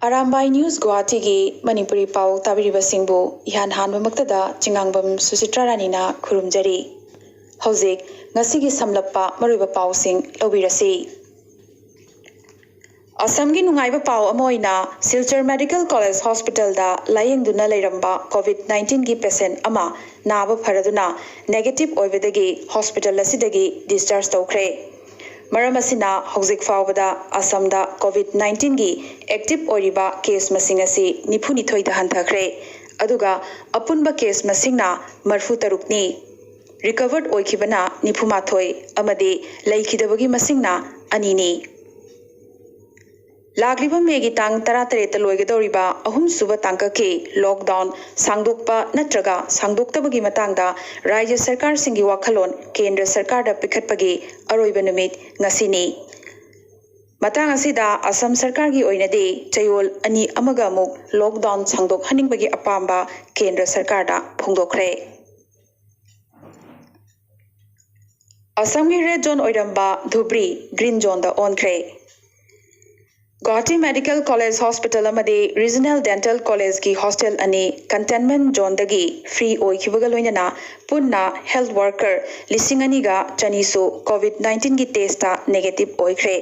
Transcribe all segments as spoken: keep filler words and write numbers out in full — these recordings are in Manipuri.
ꯑꯔꯥꯝꯕꯥꯏ ꯅ꯭ꯌꯨꯁ ꯒꯨꯋꯥꯍꯥꯇꯤꯒꯤ ꯃꯅꯤꯄꯨꯔꯤ ꯄꯥꯎ ꯇꯥꯕꯤꯔꯤꯕꯁꯤꯡꯕꯨ ꯏꯍꯥꯟ ꯍꯥꯟꯕꯃꯛꯇꯗ ꯆꯤꯉꯥꯡꯕꯝ ꯁꯨꯆꯤꯇ꯭ꯔꯥ ꯔꯥꯅꯤꯅ ꯈꯨꯔꯨꯝꯖꯔꯤ꯫ ꯍꯧꯖꯤꯛ ꯉꯁꯤꯒꯤ ꯁꯝꯂꯞꯄ ꯃꯔꯨꯑꯣꯏꯕ ꯄꯥꯎꯁꯤꯡ ꯂꯧꯕꯤꯔꯁꯤ꯫ ꯑꯁꯝꯒꯤ ꯅꯨꯡꯉꯥꯏꯕ ꯄꯥꯎ ꯑꯃ ꯑꯣꯏꯅ ꯁꯤꯜꯆꯔ ꯃꯦꯗꯤꯀꯦꯜ ꯀꯣꯂꯦꯖ ꯍꯣꯁꯄꯤꯇꯥꯜꯗ ꯂꯥꯌꯦꯡꯗꯨꯅ ꯂꯩꯔꯝꯕ ꯀꯣꯚꯤꯗ ꯅꯥꯏꯟꯇꯤꯟꯒꯤ ꯄꯦꯁꯦꯟ ꯑꯃ ꯅꯥꯕ ꯐꯔꯗꯨꯅ ꯅꯦꯒꯦꯇꯤꯚ ꯑꯣꯏꯕꯗꯒꯤ ꯍꯣꯁꯄꯤꯇꯥꯜ ꯑꯁꯤꯗꯒꯤ ꯗꯤꯁꯆꯥꯔꯖ ꯇꯧꯈ꯭ꯔꯦ꯫ ꯃꯔꯝ ꯑꯁꯤꯅ ꯍꯧꯖꯤꯛ ꯐꯥꯎꯕꯗ ꯑꯁꯝꯗ ꯀꯣꯚꯤꯗ ꯅꯥꯏꯟꯇꯤꯟꯒꯤ ꯑꯦꯛꯇꯤꯚ ꯑꯣꯏꯔꯤꯕ ꯀꯦꯁ ꯃꯁꯤꯡ ꯑꯁꯤ ꯅꯤꯐꯨꯅꯤꯊꯣꯏꯗ ꯍꯟꯊꯈ꯭ꯔꯦ, ꯑꯗꯨꯒ ꯑꯄꯨꯟꯕ ꯀꯦꯁ ꯃꯁꯤꯡꯅ ꯃꯔꯤꯐꯨꯇꯔꯨꯛꯅꯤ꯫ ꯔꯤꯀꯚꯔ ꯑꯣꯏꯈꯤꯕꯅ ꯅꯤꯐꯨꯃꯥꯊꯣꯏ ꯑꯃꯗꯤ ꯂꯩꯈꯤꯗꯕꯒꯤ ꯃꯁꯤꯡꯅ ꯑꯅꯤꯅꯤ꯫ ꯂꯥꯛꯂꯤꯕ ꯃꯦꯒꯤ ꯇꯥꯡ ꯇꯔꯥꯇꯔꯦꯠꯇ ꯂꯣꯏꯒꯗꯧꯔꯤꯕ ꯑꯍꯨꯝꯁꯨꯕ ꯇꯥꯡꯀꯛꯀꯤ ꯂꯣꯛꯗꯥꯎꯟ ꯁꯥꯡꯗꯣꯛꯄ ꯅꯠꯇ꯭ꯔꯒ ꯁꯥꯡꯗꯣꯛꯇꯕꯒꯤ ꯃꯇꯥꯡꯗ ꯔꯥꯖ꯭ꯌ ꯁꯔꯀꯥꯔꯁꯤꯡꯒꯤ ꯋꯥꯈꯜꯂꯣꯟ ꯀꯦꯟꯗ꯭ꯔ ꯁꯔꯀꯥꯔꯗ ꯄꯤꯈꯠꯄꯒꯤ ꯑꯔꯣꯏꯕ ꯅꯨꯃꯤꯠ ꯉꯁꯤꯅꯤ꯫ ꯃꯇꯥꯡ ꯑꯁꯤꯗ ꯑꯁꯝ ꯁꯔꯀꯥꯔꯒꯤ ꯑꯣꯏꯅꯗꯤ ꯆꯌꯣꯜ ꯑꯅꯤ ꯑꯃꯒ ꯑꯃꯨꯛ ꯂꯣꯛꯗꯥꯎꯟ ꯁꯥꯡꯗꯣꯛꯍꯟꯅꯤꯡꯕꯒꯤ ꯑꯄꯥꯝꯕ ꯀꯦꯟꯗ꯭ꯔ ꯁꯔꯀꯥꯔꯗ ꯐꯣꯡꯗꯣꯛꯈ꯭ꯔꯦ꯫ ꯑꯁꯝꯒꯤ ꯔꯦꯗ ꯖꯣꯟ ꯑꯣꯏꯔꯝꯕ ꯙꯨꯕ꯭ꯔꯤ ꯒ꯭ꯔꯤꯟ ꯖꯣꯟꯗ ꯑꯣꯟꯈ꯭ꯔꯦ꯫ ꯒꯨꯋꯥꯍꯥꯇꯤ ꯃꯦꯗꯤꯀꯦꯜ ꯀꯣꯂꯦꯖ ꯍꯣꯁꯄꯤꯇꯥꯜ ꯑꯃꯗꯤ ꯔꯤꯖꯅꯦꯜ ꯗꯦꯟꯇꯦꯜ ꯀꯣꯂꯦꯖꯀꯤ ꯍꯣꯁꯇꯦꯜ ꯑꯅꯤ ꯀꯟꯇꯦꯟꯃꯦꯟꯠ ꯖꯣꯟꯗꯒꯤ ꯐ꯭ꯔꯤ ꯑꯣꯏꯈꯤꯕꯒ ꯂꯣꯏꯅꯅ ꯄꯨꯟꯅ ꯍꯦꯜꯊ ꯋꯥꯔꯀꯔ ꯂꯤꯁꯤꯡ ꯑꯅꯤꯒ ꯆꯅꯤꯁꯨ ꯀꯣꯚꯤꯗ ꯅꯥꯏꯟꯇꯤꯟꯒꯤ ꯇꯦꯁꯇ ꯅꯦꯒꯦꯇꯤꯚ ꯑꯣꯏꯈ꯭ꯔꯦ꯫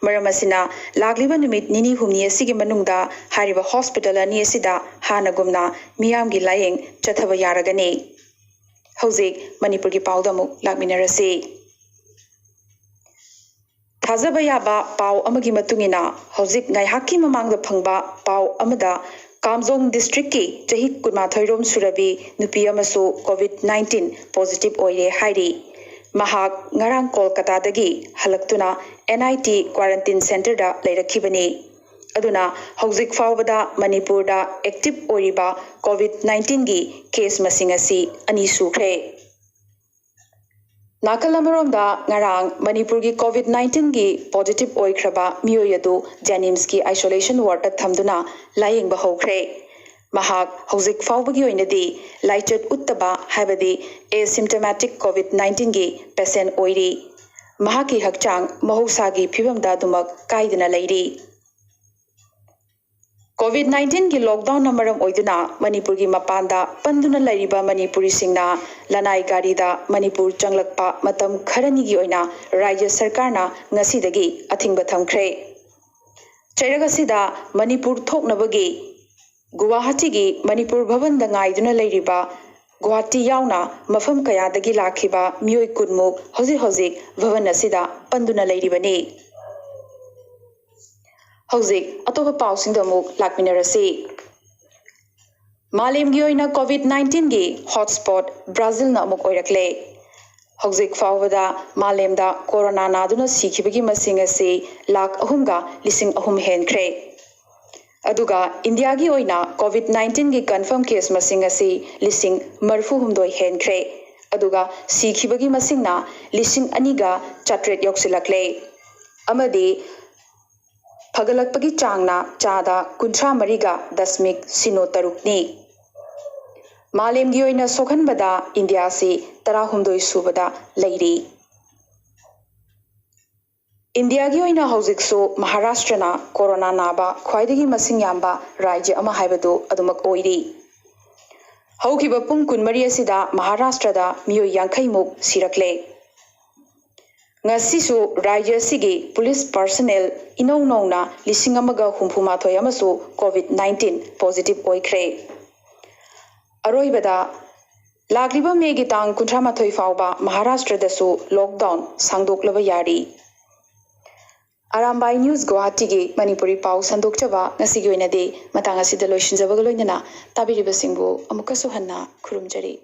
ꯃꯔꯝ ꯑꯁꯤꯅ ꯂꯥꯛꯂꯤꯕ ꯅꯨꯃꯤꯠ ꯅꯤꯅꯤ ꯍꯨꯝꯅꯤ ꯑꯁꯤꯒꯤ ꯃꯅꯨꯡꯗ ꯍꯥꯏꯔꯤꯕ ꯍꯣꯁꯄꯤꯇꯥꯜ ꯑꯅꯤ ꯑꯁꯤꯗ ꯍꯥꯟꯅꯒꯨꯝꯅ ꯃꯤꯌꯥꯝꯒꯤ ꯂꯥꯌꯦꯡ ꯆꯠꯊꯕ ꯌꯥꯔꯒꯅꯤ꯫ ꯍꯧꯖꯤꯛ ꯃꯅꯤꯄꯨꯔꯒꯤ ꯄꯥꯎꯗ ꯑꯃꯨꯛ ꯂꯥꯛꯃꯤꯟꯅꯔꯁꯤ꯫ ꯊꯥꯖꯕ ꯌꯥꯕ ꯄꯥꯎ ꯑꯃꯒꯤ ꯃꯇꯨꯡ ꯏꯟꯅ, ꯍꯧꯖꯤꯛ ꯉꯥꯏꯍꯥꯛꯀꯤ ꯃꯃꯥꯡꯗ ꯐꯪꯕ ꯄꯥꯎ ꯑꯃꯗ, ꯀꯥꯝꯖꯣꯡ ꯗꯤꯁꯇ꯭ꯔꯤꯛꯀꯤ ꯆꯍꯤ ꯀꯨꯟꯃꯥꯊꯣꯏ ꯔꯣꯝ ꯁꯨꯔꯕꯤ ꯅꯨꯄꯤ ꯑꯃꯁꯨ ꯀꯣꯚꯤꯗ ꯅꯥꯏꯟꯇꯤꯟ ꯄꯣꯖꯤꯇꯤꯚ ꯑꯣꯏꯔꯦ ꯍꯥꯏꯔꯤ꯫ ꯃꯍꯥꯛ ꯉꯔꯥꯡ ꯀꯣꯜꯀꯇꯥꯗꯒꯤ ꯍꯜꯂꯛꯇꯨꯅ ꯑꯦꯟ ꯑꯥꯏ ꯇꯤ ꯀ꯭ꯋꯥꯔꯦꯟꯇꯤꯟ ꯁꯦꯟꯇꯔꯗ ꯂꯩꯔꯛꯈꯤꯕꯅꯤ꯫ ꯑꯗꯨꯅ ꯍꯧꯖꯤꯛ ꯐꯥꯎꯕꯗ ꯃꯅꯤꯄꯨꯔꯗ ꯑꯦꯛꯇꯤꯚ ꯑꯣꯏꯔꯤꯕ ꯀꯣꯚꯤꯗ ꯅꯥꯏꯟꯇꯤꯟꯒꯤ ꯀꯦꯁ ꯃꯁꯤꯡ ꯑꯁꯤ ꯑꯅꯤ ꯁꯨꯈ꯭ꯔꯦ꯫ ꯅꯥꯀꯜ ꯑꯃꯔꯣꯝꯗ, ꯉꯔꯥꯡ ꯃꯅꯤꯄꯨꯔꯒꯤ ꯀꯣꯚꯤꯗ ꯅꯥꯏꯟꯇꯤꯟꯒꯤ ꯄꯣꯖꯤꯇꯤꯚ ꯑꯣꯏꯈ꯭ꯔꯕ ꯃꯤꯑꯣꯏ ꯑꯗꯨ ꯖꯦꯅꯤꯝꯁꯀꯤ ꯑꯥꯏꯁꯣꯂꯦꯁꯟ ꯋꯥꯔꯗꯇ ꯊꯝꯗꯨꯅ ꯂꯥꯌꯦꯡꯕ ꯍꯧꯈ꯭ꯔꯦ꯫ ꯃꯍꯥꯛ ꯍꯧꯖꯤꯛ ꯐꯥꯎꯕꯒꯤ ꯑꯣꯏꯅꯗꯤ ꯂꯥꯏꯆꯠ ꯎꯠꯇꯕ, ꯍꯥꯏꯕꯗꯤ ꯑꯦꯁꯤꯝꯇꯃꯦꯇꯤꯛ ꯀꯣꯚꯤꯗ ꯅꯥꯏꯟꯇꯤꯟꯒꯤ ꯄꯦꯁꯦꯟ ꯑꯣꯏꯔꯤ꯫ ꯃꯍꯥꯛꯀꯤ ꯍꯛꯆꯥꯡ ꯃꯍꯧꯁꯥꯒꯤ ꯐꯤꯕꯝꯗ ꯑꯗꯨꯃꯛ ꯀꯥꯏꯗꯅ ꯂꯩꯔꯤ꯫ ꯀꯣꯚꯤꯗ ꯅꯥꯏꯟꯇꯤꯟꯒꯤ ꯂꯣꯛꯗꯥꯎꯟꯅ ꯃꯔꯝ ꯑꯣꯏꯗꯨꯅ ꯃꯅꯤꯄꯨꯔꯒꯤ ꯃꯄꯥꯟꯗ ꯄꯟꯗꯨꯅ ꯂꯩꯔꯤꯕ ꯃꯅꯤꯄꯨꯔꯤꯁꯤꯡꯅ ꯂꯅꯥꯏ ꯒꯥꯔꯤꯗ ꯃꯅꯤꯄꯨꯔ ꯆꯪꯂꯛꯄ ꯃꯇꯝ ꯈꯔꯅꯤꯒꯤ ꯑꯣꯏꯅ ꯔꯥꯖ꯭ꯌ ꯁꯔꯀꯥꯔꯅ ꯉꯁꯤꯗꯒꯤ ꯑꯊꯤꯡꯕ ꯊꯝꯈ꯭ꯔꯦ꯫ ꯆꯩꯔꯛ ꯑꯁꯤꯗ ꯃꯅꯤꯄꯨꯔ ꯊꯣꯛꯅꯕꯒꯤ ꯒꯨꯋꯥꯍꯥꯇꯤꯒꯤ ꯃꯅꯤꯄꯨꯔ ꯚꯕꯟꯗ ꯉꯥꯏꯗꯨꯅ ꯂꯩꯔꯤꯕ ꯒꯨꯋꯥꯍꯥꯇꯤ ꯌꯥꯎꯅ ꯃꯐꯝ ꯀꯌꯥꯗꯒꯤ ꯂꯥꯛꯈꯤꯕ ꯃꯤꯑꯣꯏ ꯀꯨꯟꯃꯨꯛ ꯍꯧꯖꯤꯛ ꯍꯧꯖꯤꯛ ꯚꯕꯟ ꯑꯁꯤꯗ ꯄꯟꯗꯨꯅ ꯂꯩꯔꯤꯕꯅꯤ꯫ ꯍꯧꯖꯤꯛ ꯑꯇꯣꯞꯄ ꯄꯥꯎꯁꯤꯡꯗ ꯑꯃꯨꯛ ꯂꯥꯛꯃꯤꯟꯅꯔꯁꯤ꯫ ꯃꯥꯂꯦꯝꯒꯤ ꯑꯣꯏꯅ ꯀꯣꯚꯤꯗ ꯅꯥꯏꯟꯇꯤꯟꯒꯤ ꯍꯣꯠꯁ꯭ꯄꯣꯠ ꯕ꯭ꯔꯥꯖꯤꯜꯅ ꯑꯃꯨꯛ ꯑꯣꯏꯔꯛꯂꯦ꯫ ꯍꯧꯖꯤꯛ ꯐꯥꯎꯕꯗ ꯃꯥꯂꯦꯝꯗ ꯀꯣꯔꯣꯅꯥ ꯅꯥꯗꯨꯅ ꯁꯤꯈꯤꯕꯒꯤ ꯃꯁꯤꯡ ꯑꯁꯤ ꯂꯥꯈ ꯑꯍꯨꯝꯒ ꯂꯤꯁꯤꯡ ꯑꯍꯨꯝ ꯍꯦꯟꯈ꯭ꯔꯦ꯫ ꯑꯗꯨꯒ ꯏꯟꯗꯤꯌꯥꯒꯤ ꯑꯣꯏꯅ ꯀꯣꯚꯤꯗ ꯅꯥꯏꯟꯇꯤꯟꯒꯤ ꯀꯟꯐꯔꯝ ꯀꯦꯁ ꯃꯁꯤꯡ ꯑꯁꯤ ꯂꯤꯁꯤꯡ ꯃꯔꯤꯐꯨ ꯍꯨꯝꯗꯣꯏ ꯍꯦꯟꯈ꯭ꯔꯦ꯫ ꯑꯗꯨꯒ ꯁꯤꯈꯤꯕꯒꯤ ꯃꯁꯤꯡꯅ ꯂꯤꯁꯤꯡ ꯑꯅꯤꯒ ꯆꯥꯇ꯭ꯔꯦꯠ ꯌꯧꯁꯤꯜꯂꯛꯂꯦ꯫ ꯑꯃꯗꯤ ꯐꯒꯠꯂꯛꯄꯒꯤ ꯆꯥꯡꯅ ꯆꯥꯗ ꯀꯨꯟꯊ꯭ꯔꯥ ꯃꯔꯤꯒ ꯗꯁꯃꯤꯛ ꯁꯤꯅꯣ ꯇꯔꯨꯛꯅꯤ꯫ ꯃꯥꯂꯦꯝꯒꯤ ꯑꯣꯏꯅ ꯁꯣꯛꯍꯟꯕꯗ ꯏꯟꯗꯤꯌꯥ ꯑꯁꯤ ꯇꯔꯥꯍꯨꯝꯗꯣꯏ ꯁꯨꯕꯗ ꯂꯩꯔꯤ꯫ ꯏꯟꯗꯤꯌꯥꯒꯤ ꯑꯣꯏꯅ ꯍꯧꯖꯤꯛꯁꯨ ꯃꯍꯥꯔꯥꯁꯇ꯭ꯔꯅ ꯀꯣꯔꯣꯅꯥ ꯅꯥꯕ ꯈ꯭ꯋꯥꯏꯗꯒꯤ ꯃꯁꯤꯡ ꯌꯥꯝꯕ ꯔꯥꯖ꯭ꯌ ꯑꯃ ꯍꯥꯏꯕꯗꯨ ꯑꯗꯨꯃꯛ ꯑꯣꯏꯔꯤ꯫ ꯍꯧꯈꯤꯕ ꯄꯨꯡ ꯀꯨꯟꯃꯔꯤ ꯑꯁꯤꯗ ꯃꯍꯥꯔꯥꯁꯇ꯭ꯔꯗ ꯃꯤꯑꯣꯏ ꯌꯥꯡꯈꯩ ꯃꯨꯛ ꯁꯤꯔꯛꯂꯦ꯫ ꯉꯁꯤꯁꯨ ꯔꯥꯖ꯭ꯌ ꯑꯁꯤꯒꯤ ꯄꯨꯂꯤꯁ ꯄꯥꯔꯁꯅꯦꯜ ꯏꯅꯧ ꯅꯧꯅ ꯂꯤꯁꯤꯡ ꯑꯃꯒ ꯍꯨꯝꯐꯨ ꯃꯥꯊꯣꯏ ꯑꯃꯁꯨ ꯀꯣꯚꯤꯗ ꯅꯥꯏꯟꯇꯤꯟ ꯄꯣꯖꯤꯇꯤꯚ ꯑꯣꯏꯈ꯭ꯔꯦ꯫ ꯑꯔꯣꯏꯕꯗ, ꯂꯥꯛꯂꯤꯕ ꯃꯦꯒꯤ ꯇꯥꯡ ꯀꯨꯟꯊ꯭ꯔꯥ ꯃꯥꯊꯣꯏ ꯐꯥꯎꯕ ꯃꯍꯥꯔꯥꯁꯇ꯭ꯔꯗꯁꯨ ꯂꯣꯛꯗꯥꯎꯟ ꯁꯥꯡꯗꯣꯛꯂꯕ ꯌꯥꯔꯤ꯫ ꯑꯔꯥꯝꯕꯥꯏ ꯅ꯭ꯌꯨꯁ ꯒꯨꯋꯥꯍꯥꯇꯤꯒꯤ ꯃꯅꯤꯄꯨꯔꯤ ꯄꯥꯎ ꯁꯟꯗꯣꯛꯆꯕ ꯉꯁꯤꯒꯤ ꯑꯣꯏꯅꯗꯤ ꯃꯇꯥꯡ ꯑꯁꯤꯗ ꯂꯣꯏꯁꯤꯟꯖꯕꯒ ꯂꯣꯏꯅꯅ ꯇꯥꯕꯤꯔꯤꯕꯁꯤꯡꯕꯨ ꯑꯃꯨꯛꯀꯁꯨ ꯍꯟꯅ ꯈꯨꯔꯨꯝꯖꯔꯤ꯫